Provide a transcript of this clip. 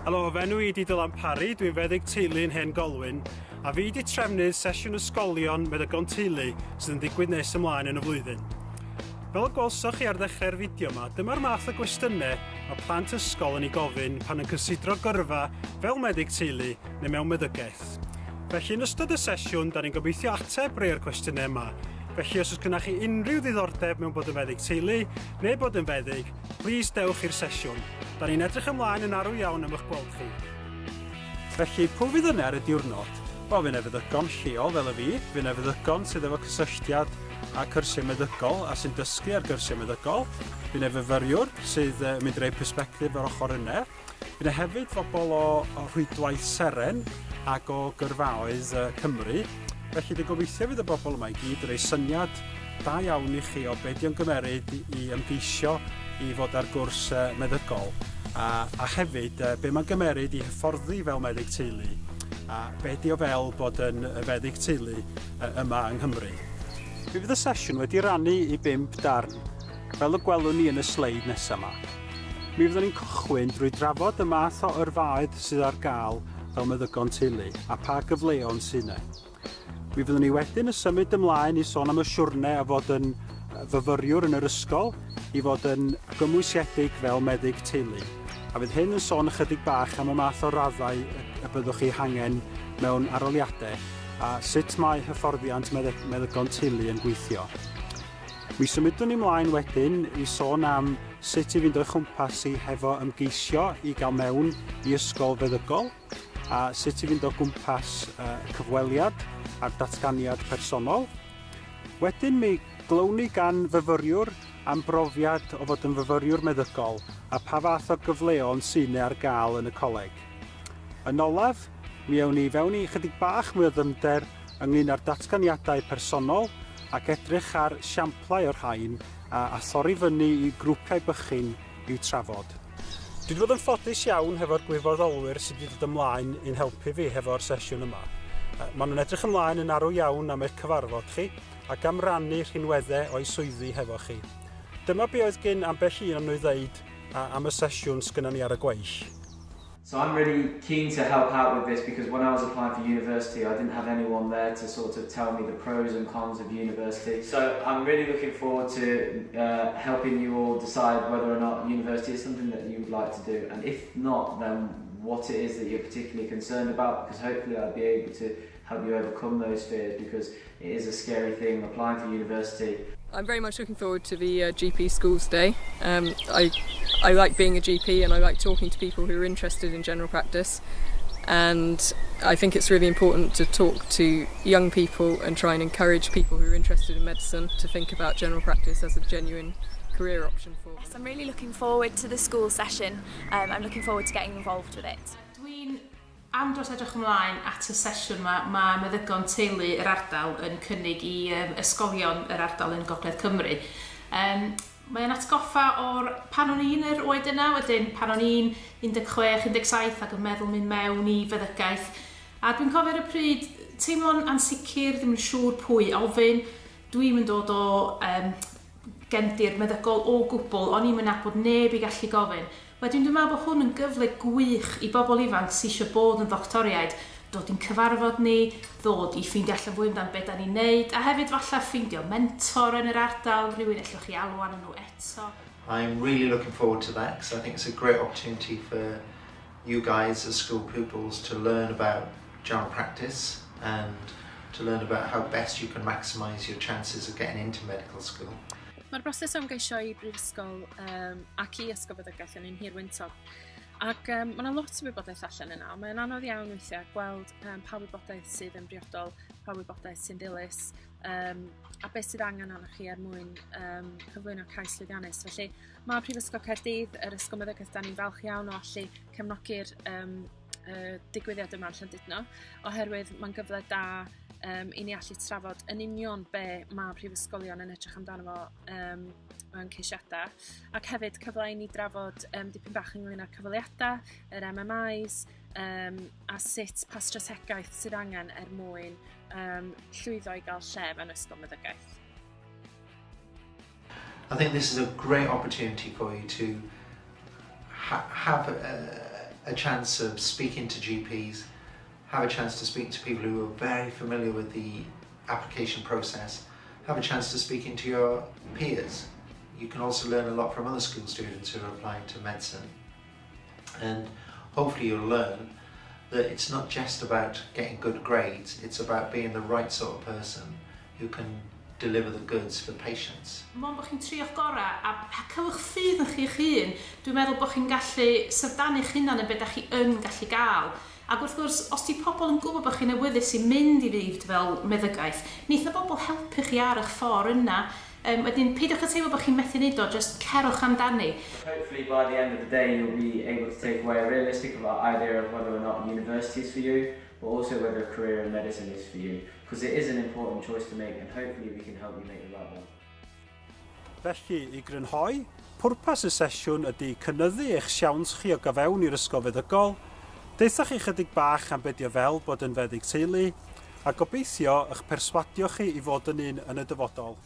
Helo, fy enw i 'di Dylan Parry, dwi'n feddyg teulu yn Hen Golwyn, a fi 'di trefnydd sesiwn ysgolion meddygon teulu sydd yn digwydd nes ymlaen yn y flwyddyn. Fel y gwelsoch chi ar ddechrau'r fideo yma, dyma'r math o gwestiynau mae plant ysgol yn ei gofyn pan yn cysidro gyrfa fel meddyg teulu neu mewn meddygaeth. Felly yn ystod y sesiwn, da ni'n gobeithio ateb rhai o'r cwestiynau yma. Felly os oes gennych chi unrhyw ddiddordeb mewn bod yn feddyg teulu neu bod yn feddyg, Plîs dewch i'r sesiwn. Da ni'n edrych ymlaen yn arw iawn am eich gweld chi. Felly, pwy fydd yna ar y diwrnod? Wel, fydd 'na feddygon lleol fel y fi, fydd 'na feddygon sydd efo cysylltiad â cyrsiau meddygol a sy'n dysgu ar gyrsiau meddygol, fydd 'na fyfyriwr sydd yn mynd i roi persbectif o'r ochr yna, Fydd 'na hefyd fobl o, o rhwydwaith Seren ac o gyrfaoedd Cymru. Felly dwi'n gobeithio fydd y bobl yma i gyd yn rhoi syniad da iawn i chi o be di o'n gymeryd i ymgeisio i fod ar gwrs meddygol a, a hefyd be mae'n gymeryd i hyfforddi fel meddyg teulu a be di o fel bod yn feddyg teulu yma yng Nghymru. Mi fydd y sesiwn wedi rannu i bump darn, fel y gwelwn ni yn y sleid nesaf yma. Mi fyddwn ni'n cychwyn drwy drafod y math o yrfaoedd sydd ar gael fel meddygon teulu a pha gyfleon sydd 'na. Mi fyddwn ni wedyn yn symud ymlaen i sôn am y siwrne o fod yn fyfyriwr yn yr ysgol i fod yn gymwysiedig fel meddyg teulu. A fydd hyn yn sôn ychydig bach am y math o raddau y byddwch chi hangen mewn arholiadau a sut mae hyfforddiant meddygon teulu yn gweithio. Mi symudwn ni mlaen wedyn i sôn am sut i fynd o'i chwmpas hi hefo ymgeisio i gael mewn i ysgol feddygol a sut i fynd o gwmpas y cyfweliad a'r datganiad personol. Wedyn mi glywn ni gan fyfyriwr am brofiad o fod yn fyfyriwr meddygol a pa fath o gyfleon sy'n ar gael yn y coleg. Yn olaf, mi awn ni fewn i chydig bach mwy o ddyfnder ynglŷn â'r datganiadau personol ac edrych ar siamplau o'r rhain a, a thorri fyny i grwpiau bychin i'w trafod. Dwi wedi bod yn ffodus iawn hefo'r gwirfoddolwyr sydd wedi dod ymlaen i'n helpu fi hefo'r sesiwn yma. Maen nhw'n edrych ymlaen yn arw iawn am eich cyfarfod chi ac am rannu rhinweddau o'u swyddi hefo chi. Dyma be oedd gyn ambell un o'n nhw i ddeud am y sesiwn sgynnon ni ar y gweill. So I'm really keen to help out with this because when I was applying for university I didn't have anyone there to sort of tell me the pros and cons of university. So I'm really looking forward to helping you all decide whether or not university is something that you would like to do and if not then what it is that you're particularly concerned about because hopefully I'll be able to help you overcome those fears because it is a scary thing applying for university. I'm very much looking forward to the GP Schools Day. I like being a GP and I like talking to people who are interested in general practice and I think it's really important to talk to young people and try and encourage people who are interested in medicine to think about general practice as a genuine career option for them. Yes, I'm really looking forward to the school session. I'm looking forward to getting involved with it. Dwi'n andros edrych ymlaen at y sesiwn 'ma mae meddygon teulu yr ardal yn cynnig i yym ysgolion yr ardal yn Gogledd Cymru. Yym mae o'n atgoffa o'r pan o'n i'n yr oed yna, wedyn pan o'n i'n 16, 17 ac yn meddwl mynd mewn i feddygaeth. A dwi'n cofio ar y pryd teimlo'n ansicr, ddim yn siŵr pwy i ofyn. Dwi'm yn dod o yym gefndir meddygol o gwbl, o'n i'm yn nabod neb i gallu gofyn. Wedyn dwi'n meddwl bod hwn yn gyfle gwych i bobl ifanc sy eisiau bod yn ddoctoriaid dod i'n cyfarfod ni, ddod i ffeindio allan fwy amdan be da ni'n neud, a hefyd falla ffeindio mentor yn yr ardal, rhywun ellwch chi alw arnyn nhw eto. I'm really looking forward to that because I think it's a great opportunity for you guys as school pupils to learn about general practice and to learn about how best you can maximise your chances of getting into medical school. Mae'r broses o ymgeisio i brifysgol um, ac i ysgol feddygaeth yn un hir wyntog. Ac um, mae yna lot o wybodaeth allan yna, ond mae'n anodd iawn weithiau gweld um, pa wybodaeth sydd yn briodol, pa wybodaeth sy'n ddilys, um, a beth sydd angen arnoch chi er mwyn um, cyflwyno cais llwyddiannus. Felly mae Prifysgol Caerdydd, yr Ysgol Meddygaeth, da ni'n falch iawn o allu cefnogi'r um, digwyddiad yma yn Llandudno, oherwydd mae'n gyfle da um, i ni allu trafod yn union be mae prifysgolion yn edrych amdano fo um, mewn ceisiadau, ac hefyd cyfle i ni drafod um, dipyn bach ynglyn â'r cyfweliadau, yr MMIs, um, a sut pa strategaeth sydd angen er mwyn um, llwyddo i gael lle mewn ysgol meddygaeth. I think this is a great opportunity for you to ha have a, a chance of speaking to GPs, have a chance to speak to people who are very familiar with the application process, have a chance to speaking to your peers. You can also learn a lot from other school students who are applying to medicine. And hopefully you'll learn that it's not just about getting good grades, it's about being the right sort of person who can deliver the goods for patients. Mond bod chi'n trio'ch gorau a cael eich ffydd yn chi'ch hun, dwi'n meddwl bod chi'n gallu syfrdanu'ch hunan yn beth da chi yn gallu gael. Ac wrth gwrs, os di pobl yn gwybod bod chi'n awyddus i mynd i fyd fel meddygaeth, neith y bobl helpu chi ar eich ffordd yna. Wedyn, peidiwch â teimlo bod chi'n methu neud o, just cerwch amdani. Hopefully by the end of the day you'll be able to take away a realistic idea of whether or not university is for you, but also whether a career in medicine is for you, because it is an important choice to make and hopefully we can help you make the right one. Felly, i grynhoi, pwrpas y sesiwn ydy cynyddu eich siawns chi o gael fewn i'r ysgol feddygol, deutha chi chydig bach am be 'di o fel bod yn feddyg teulu, a gobeithio eich perswadio chi i fod yn un yn y dyfodol.